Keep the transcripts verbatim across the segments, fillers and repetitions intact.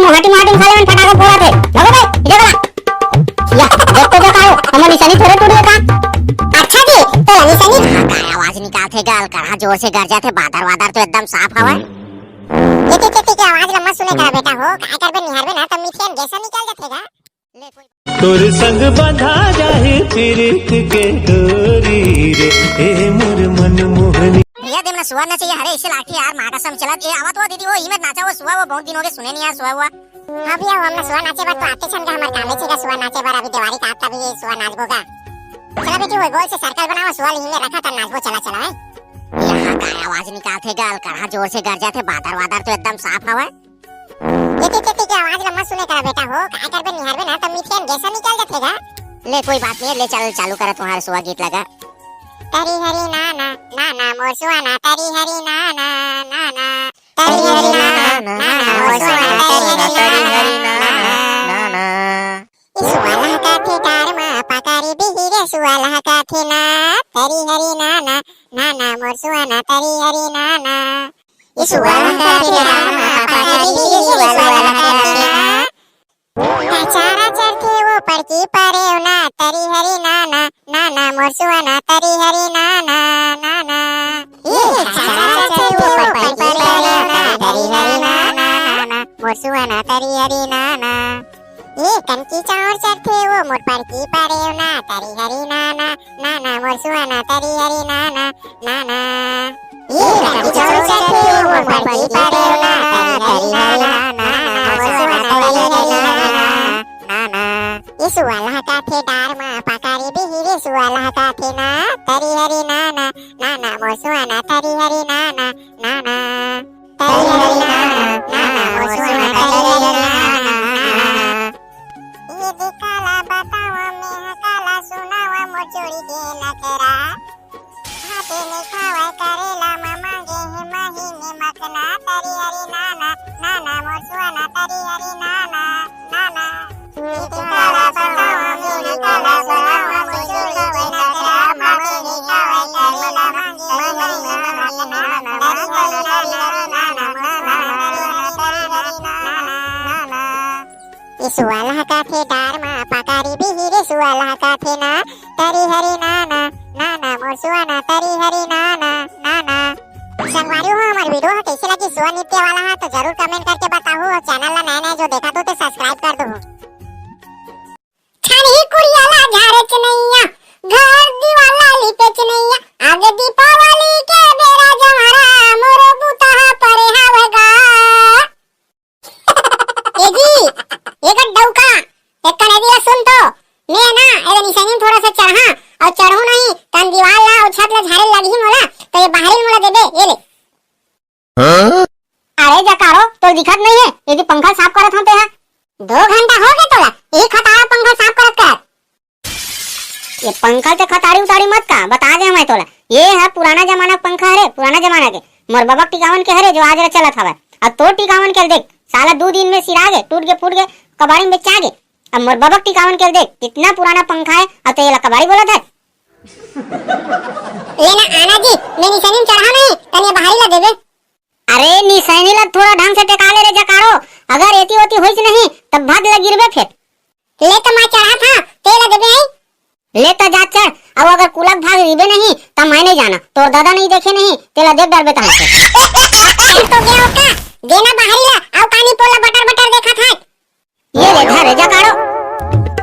मुहाटी मुहाटी साले मन फटाका फोड़त हे। भगो बे, ये वाला। या, देख तो देखा हो, हमर निशानी थोड़े टूट गे का? अच्छा जी, तो निशानी। हाँ, का आवाज निकालथे गा, अलकरहा जोर से गरजाथे, बादर वादर तो एकदम साफ हवय। ये, ये, ये, ये आवाज लम्बा सुने करा बेटा हो, काय करबे निहारबे ना, त मिथियन गैसा निकल जाथे गा। ले कोई तोर संग बंधा जाही पीरित के डोरी रे, ए मोर मन मोहनी। भैया, दे ना सुआ ना चाहिए। अरे, इसे लाठी यार, माँ कसम चलत। ए, आवत हुआ दीदी, वो इमे नाचा, वो सुआ, वो बहुत दिन हो गए सुने नहीं यार, सुआ हुआ। हाँ भैया, वो हमने सुआ नाचे बर तो आते छन का, हमारे काम छेगा सुआ नाचे बर, अभी देवारी का आपका भी सुआ नाचबो का। चला बेटी, वो गोल से सर्कल बनावा, सुआ लिहिने रखा था, नाचबो, चला, चला, है। यहाँ का आवाज निकालथे गा, अलकरहा जोर से गरजाथे, बादर वादर तो एकदम साफ हवय। ये, ये, ये, ये आवाज लम्बा सुने करा बेटा हो, काय करबे निहारबे ना, त मिथियन गैसा निकल जाथे गा। ले कोई बात नहीं, ले चल चालू करा तुम्हारा सुआ गीत लगा। तरी हरी ना ना, ना ना मोर सुआ ना, तरी हरी ना ना, ना ना। तरी हरी ना ना, ना ना मोर सुआ ना, तरी हरी ना ना, ना ना। ई सुआ लहकाथे डार मा, पकड़ी बिहिरे सुआ लहकाथे ना, तरी हरी ना ना, ना ना मोर सुआ ना, तरी हरी ना ना। ई सुआ लहकाथे डार मा, पकड़ी बिहिरे सुआ लहकाथे ना। चारा चरथे वो पड़की परेवना, तरी हरी ना ना, ना ना मोर सुआ ना, तरी हरी ना ना, ना ना। ये चारा चरथे वो पड़की परेवना, तरी हरी ना ना, ना ना मोर सुआ ना, तरी हरी ना ना। ये कनकी चाउर चरथे वो मोर पड़की परेवना, तरी हरी ना ना, ना ना मोर सुआ ना, तरी हरी ना ना, ना ना। ये कनकी चाउर चरथे वो मोर पड़की परेवना, तरी हरी ना ना, ना ना मोर सुआ ना, तरी हरी ना ना, ना ना। ये सुआ लहकाथे डार मा, पकड़ी बिहिरे सुआ लहकाथे ना, तरी हरी ना ना, ना ना मोर सुआ ना, तरी हरी ना ना, ना ना। तरी हरी ना ना, ना ना मोर सुआ ना, तरी हरी ना ना, ना ना। ये दे काला बतावा, मैं हा काला सुनावा, मोर जोड़ी के नखरा। भाते नइ खावय करेला, ममा गे हे महीने मखना, तरी हरी ना ना, ना ना मोर सुआ ना, तरी हरी ना ना, ना ना। ये दे काला बतावा, मैं हा काला सुनावा, मोर जोड़ी के नखरा। भाते नइ खावय करेला, ममा गे हे महीने मखना, तरी हरी ना ना, ना ना मोर सुआ ना, तरी हरी ना ना, ना ना। ये सुआ लहकाथे डार मा, पकड़ी बिहिरे सुआ लहकाथे ना, तरी हरी ना ना, ना ना मोर सुआ ना, तरी हरी ना ना, ना ना। संगवारी हो, हमार video ह कैसे लगी सुआ नृत्य वाला ह, तो जरूर comment करके बताहू, और channel ला नया नया जो देखत हो तो subscribe कर दो। छानही कुरिया ला झारे चनैया, घर दीवाला लिपे चनैया, आगे दीपावली के बेरा जमरा, मोर बुता ह परे हवय गा। ए जी, ए गड्डौका, एक कन ए दे ला सुन तो, मैं ना, ए दे निसैनी म थोड़ा सा चढ़हा, अउ चढ़हूं नहीं, तन दीवाल ला अउ छत ला झारे लगही मोला, तो ये बाहरी मोला देबे, ये ले। हाँ? अरे जकारो, तोर दिखत नहीं है, ये दे पंखा साफ करत हंव तेहा। दो घंटा हो गए तोला, यही खटारा पंखा साफ करत करत। ये पंखा के खताड़ी उताड़ी मत का, बता दे मैं तोला। ये ह पुराना जमाना के पंखा हरे, पुराना जमाना के। मोर बबक टिकावन के हरे, जो आज ले चलत हवय। अब तोर टिकावन के देख, साला दू दिन में सिरा गे, टूट गे, फूट गे, कबाड़ी में बेचा गे। अब मोर बबक टिकावन के देख, कितना पुराना पंखा है, अब तो ये ला कबाड़ी बोलत है। लेना आना जी, मैं निसैनी में चढ़ा नहीं, तनिया बाहरी ला देबे। अरे निसैनी ला थोड़ा ढंग से टेका ले रे जकारो, अगर एती ओती होइस नहीं, तब भाग ले गिरबे फिर। ले तो मैं चढ़ा था, तेला देबे आई। ले तो जा चढ़, अउ अगर कुलक भाग रिबे नहीं, त मैं नहीं जाना, तोर दादा नहीं देखे नहीं, तेला देख डरबे तहां से। तो गया का? देना बाहरी ला, अउ कानी पोला बटर बटर देखा था। ये ले धर रे जकारो।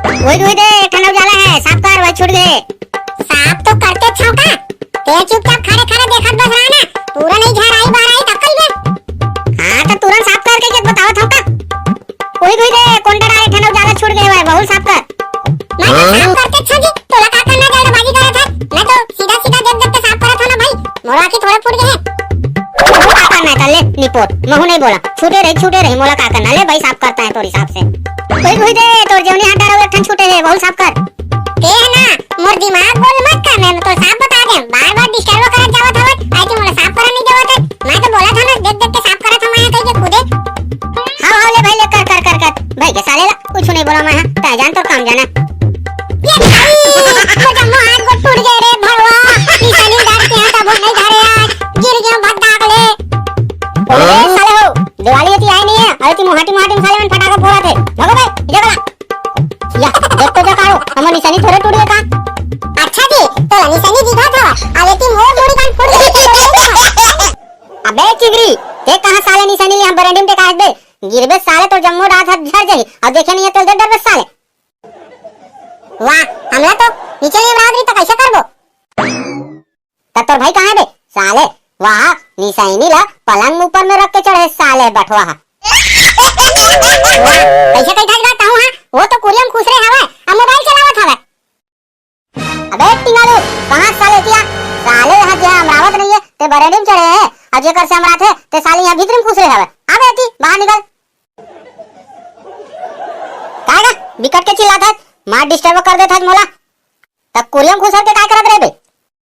वही, वही दे, एक ठन अउ जाला है, साफ कर, वही छूट गए। साफ तो करते छौका, ते चुपचाप खड़े खड़े देखत बस रहा ना, पूरा नहीं झाराई बाराई तक्कल बे। हाँ, तो तुरंत साफ करके के बतावत हौं का? कोई कोई दे, कोंटा डाले ठनक ज्यादा छूट गए हुआ है, बहुत साफ कर। मैं तो साफ करते अच्छा जी, तोला का करना ज्यादा बाजी करत है? मैं तो सीधा सीधा देख देख के साफ करत हूँ ना भाई, मोरा की थोड़ा फूट गए है। महू का करना है तले निपोट, महू नहीं बोला, छूटे रही, छूटे रही, मोला का करना, ले भाई साफ करता है तोर हिसाब से। कोई कोई दे, तोर जेवनी हाथ डारा एक ठन छूटे है, बहुत साफ कर। ते है ना, मोर दिमाग गोल मत कर, मैं तो साफ बता दे, बार बार डिस्टर्ब करत जावत हवत, आज मोला साफ करन नहीं देवत है। मैं तो बोला था ना, देख देख के साफ करत हूँ मैं कहीं के खुदे। हाँ, हाँ, ले भाई, ले कर, कर, कर, कर। भाई के साले ला कुछ नहीं बोला मैं, हाँ, तै जान तो काम जाना। ये भाई, वो जम्मो हाथ को टूट गए रे भड़वा, निशानी डाल के यहाँ तब नहीं धरे आज, गिर गया भद्दाक ले। अरे साले हो, दिवाली होती आई नहीं है, अरे ती मुहाटी मुहाटी में साले मन फटा थोड़े टूट गे का? अच्छा जी, तोला निसैनी दिखत हवय, अबे ती मोर मुड़ी कान फूट गे। अबे चिंगरी, ते कहाँ साले निसैनी ले हम बरेंडी में टेकाय हस बे? गिरबे साले, तोर जम्मो दांत ह झर जाही। अउ देखे नइ हे तोला, डरबे साले। वाह, हमला तो नीचे नइ अमरावत रही त कइसे करबो? त तोर भाई कहाँ हे बे? साले, वाह, निसैनी ला पलंग ऊपर में रख के चढ़े साले बठवा हा। वाह, कइसे कहिथस गा तहूँ हा? वो तो कुरिया म खुसरे हवय, अब मोबाइल चलावत हवय। अबे टिंगालू, कहाँ साले किया? साले यहाँ जे अमरावत नइ हे, ते बरेंडी में चढ़े हे, अउ जेकर से अमराथे, ते साले यहाँ भीतरी में खुसरे हवय। अबे एती, बाहर निकल। काय गा, बिकट के चिल्लात हस, मार disturb कर देत हस मोला। त कुरिया म खुसर के काय करत रहे बे?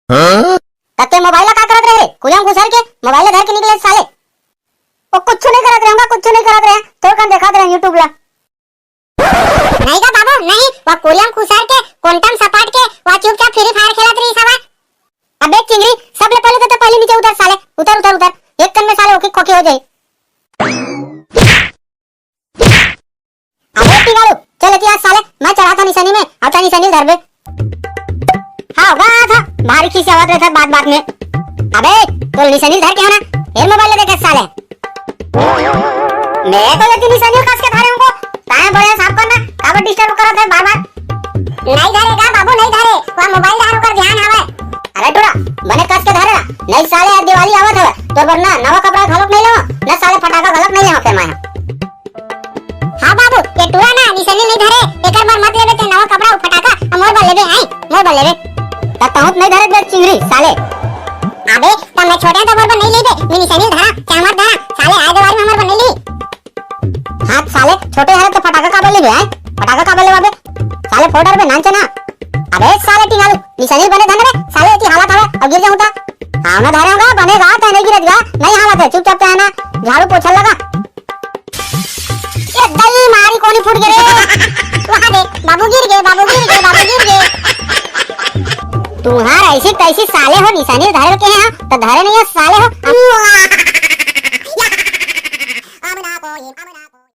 हाँ? त ते मोबाइल ला का करत रहे? कुरिया म खुसर के मोबाइल ला धर के निकले साले। ओ कुछ नइ करत रहेंव गा, कुछ नइ करत रहेंव, तोर कन देखत रहेंव YouTube ला। नहीं गा बाबू, नहीं, वो कुरिया म खुसर के, कोंटा म सपाट के, वो चुपचाप Free Fire खेलत रहिस हवय। अबे चिंगरी, सबले पहले तो, तो पहले नीचे उतर साले, उतर, उतर, उतर, एक कन में साले ओकी खोकी हो जाही। अबे टिंगालू, चल एती आ साले, मैं चढ़ाथंव निसैनी में, अउ तैं निसैनी ल धरबे। हाँ, गा, था, भारी खिसियावत रहिथस बात बात में। अबे, तोर निसैनी ल धर के हंव ना, फेर मोबाइल ला देखत हस साले। मैं तो एती निसैनी ल कस के धरे हंव गा, तैं बड़े साफ कर ना, काबर disturb करत हस बार बार? नहीं धरे गा बाबू, नहीं धरे, वो मोबाइल डहर ओकर ध्यान हवय। अरे टूरा, बने कस के धरे ना, नहीं साले, आज दिवाली आवत हवय, तोर बर ना नवा कपड़ा घलोक नइ लेवंव, ना साले फटाका घलोक नइ लेवंव फेर मैं। हाँ बाबू, ये टूरा ना निसैनी नइ धरे, एकर बर मत लेबे ते नवा कपड़ा अउ फटाका, अउ मोर बर लेबे, आई, मोर बर लेबे। त तहूँ नइ धरे बे चिंगरी, साले। अबे, त मैं छोटे हंव त मोर बर नइ लेबे, मैं निसैनी धरा, चाहे मत धरा, साले आय देवारी में हमर बर नइ ली। हाँ, साले, छोटे हरे त फटाका काबर लेबे, आई? फटाका काबर लेबे? साले फोड़ डरबे, नानचे ना। अबे, साले टिंगालू, निसैनी बने धर ना बे, साले एती हालत हवय, अउ गिर जाहूँ त। हाँ, मैं धरे हंव गा, बने गा, तैं नइ गिरस गा, नइ हालत हे, चुपचाप तैं ना, झाड़ू पोछा लगा। ए दई मारी कोनी फूट गे रे। वाह रे, बाबू गिर गे, बाबू गिर गे, बाबू गिर गे। तुंहर अइसी तइसी साले हो, निसैनी धरे के हे, त धरे नइ हे साले हो।